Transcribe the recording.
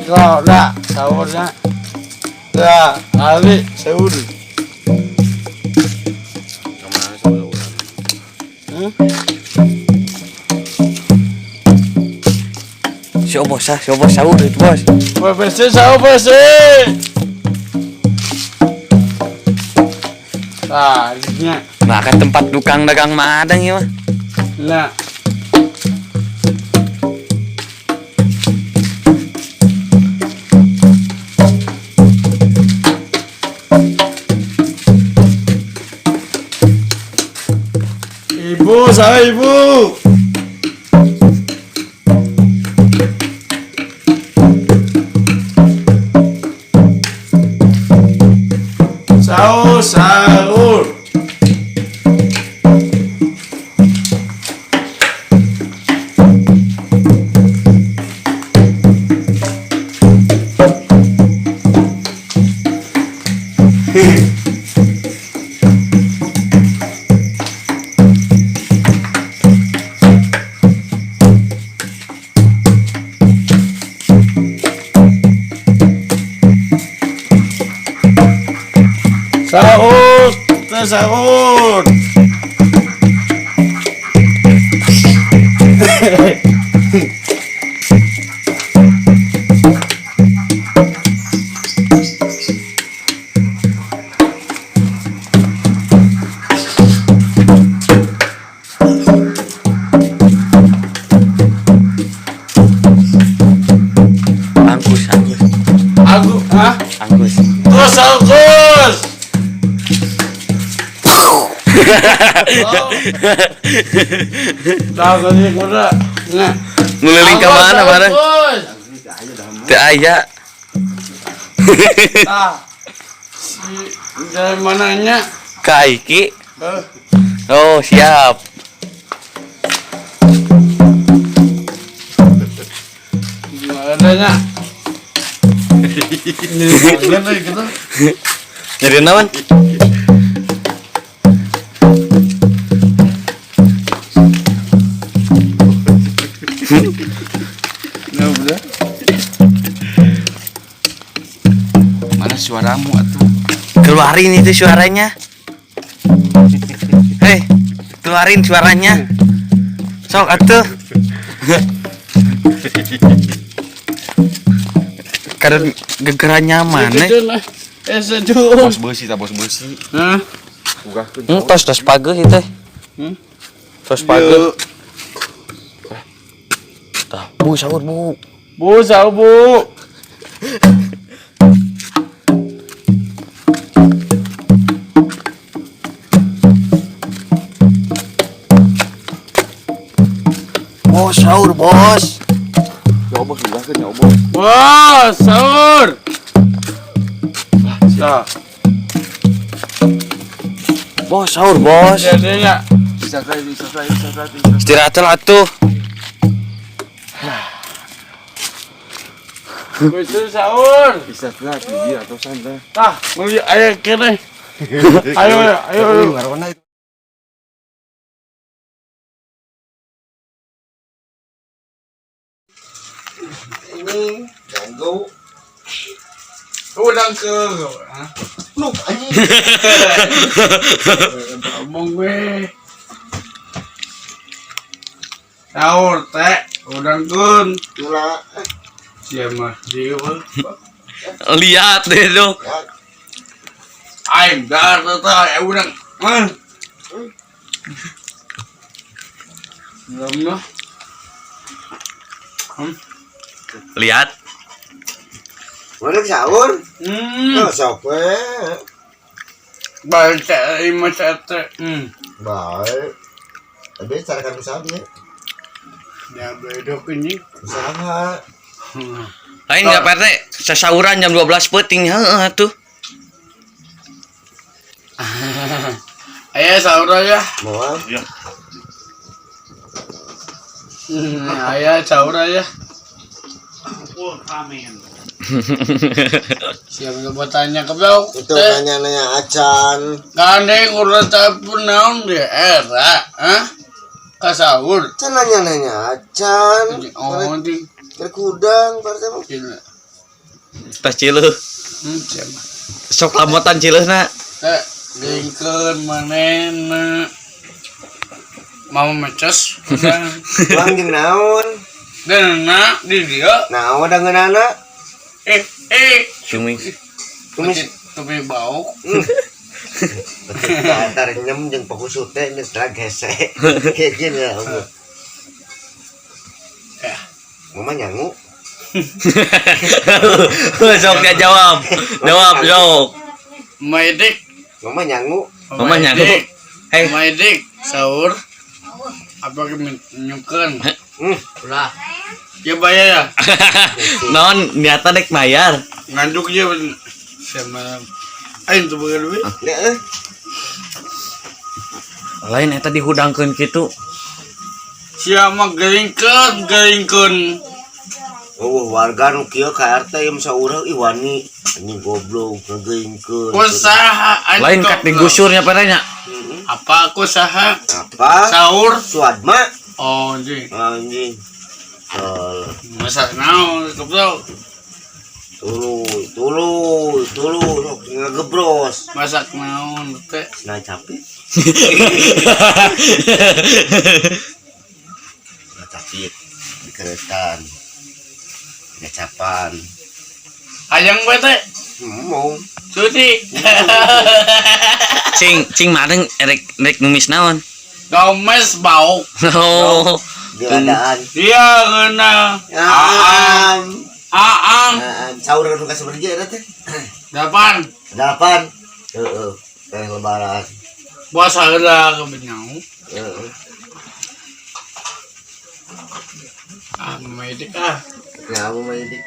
Kau dah sahurnya. Dah, kali sahur. Kemana sahur? Hmm? Si Obos ah, si Obos sahur itu bos. PPC sahur PPC. Nah, nya. Nah, kan tempat tukang dagang madang ya mah. Nah. Ibu, saya ibu. Sahur, sahur. Sahur, teh sahur. Angkus, angkus, Aku, hah? Angkus. Terus angkus. Oh. Dah tadi kuda. Nah. Ngeliling ke mana bareng? Angkus. Teu aya. Ah. Si dari mananya? Ka Iki. Eh, Oh, siap. Gimana nya? Ini gitu. Nyari naon? Nah, udah. Mana suaramu atuh? Keluarin itu suaranya. Hei, keluarin suaranya. Sok atuh. Karena gegerannya mana? Eh, sejuk. Bos beusi ta bos beusi. Hah? Ugahkeun. Tos tos pageuh itu. Hmm? Tos pageuh. Tah, Bu sahur, Bu. Bu, sahur, Bu. Bos sahur, Bos. Ya bos ugahkeun ya bos. Bos, sahur. Nah, Bos sahur, Bos. jadinya Bisa try, bisa try, bisa try. Bisa. Istirahat lah atuh. Bisa sahur. Bisa try dia atau santai. Tah, mau ayo kene. Ayo, ayo, ayo. Ayo ngarona itu. Ini ganggu. Udang ke. Hah? Lu anjing. Ngomong gue. Sahur teh, udang kun. Gila. Sia mah dia mah. Lihat deh tuh. Aing dar teh udang. Hah? Belum lah. Lihat. Mana sahur? Hmm. Oh, sok we. Baca lima sate. Hmm. Baik. Tapi cara kan usaha dia. Ya bedok ini. Usaha. Lain nggak Pak RT, sasauran jam 12 peuting heeh atuh. Ayo sahur aja. Mau ah? Ayo sahur aja. Siapa coba tanya ke beliau? Itu nanya-nanya acan. Gandeng udah telepon naon di era, hah? Ka sahur. Can nanya-nanya acan. Oh, di Kudang, Pak RT mah. Gila. Tas cileuh. Siapa? Sok lamotan cileuhna. Eh, geuingkeun manehna. Mama meces. Uang jeung naon? Dan di dia. Naon da ngeunana? Eh, eh. Cumis. Kumis. Tapi bau. Antar nyem jeung pakusut teh geus hese. Kayak gini ya. Ya. Mama nyangu. Sok dia jawab. Jawab sok. Maidik. Mama nyangu. Mama nyangu. Hei. Maidik sahur. Apa ke nyukeun? Ulah. Ya bayar ya. Non niatan dek bayar. Nganjuk dia sama aing tuh boga duit. Heeh. Lain eta dihudangkeun kitu. Siapa geuingkeun geuingkeun. Oh, warga nu kieu ka RT ieu saurang ih wani anjing goblok ngegeuingkeun. Ku saha anjing Lain kat digusurnya paranya. Apa aku saha? Apa? Sahur. Suadma. Oh, anjing. Anjing. Salah. Masa naon goblok. Tuluy, tuluy, tuluy sok ngagebros. Masak naon teh. Nah capek. Nah capek dikeretan. Ngacapan. Hayang bae teh. Mau. Cuti. Cing cing mareng erek rek numis naon. Gomes bau. Oh. Diladaan. Dia ngeuna. Aang. Aam. Aang. Aam. Sahur kan kasih berja eta teh. 8. 8. Heeh. Teh lebaran. Puasa heula kebenyau. Heeh. Ah, maidik ah. Nyawa mah idik.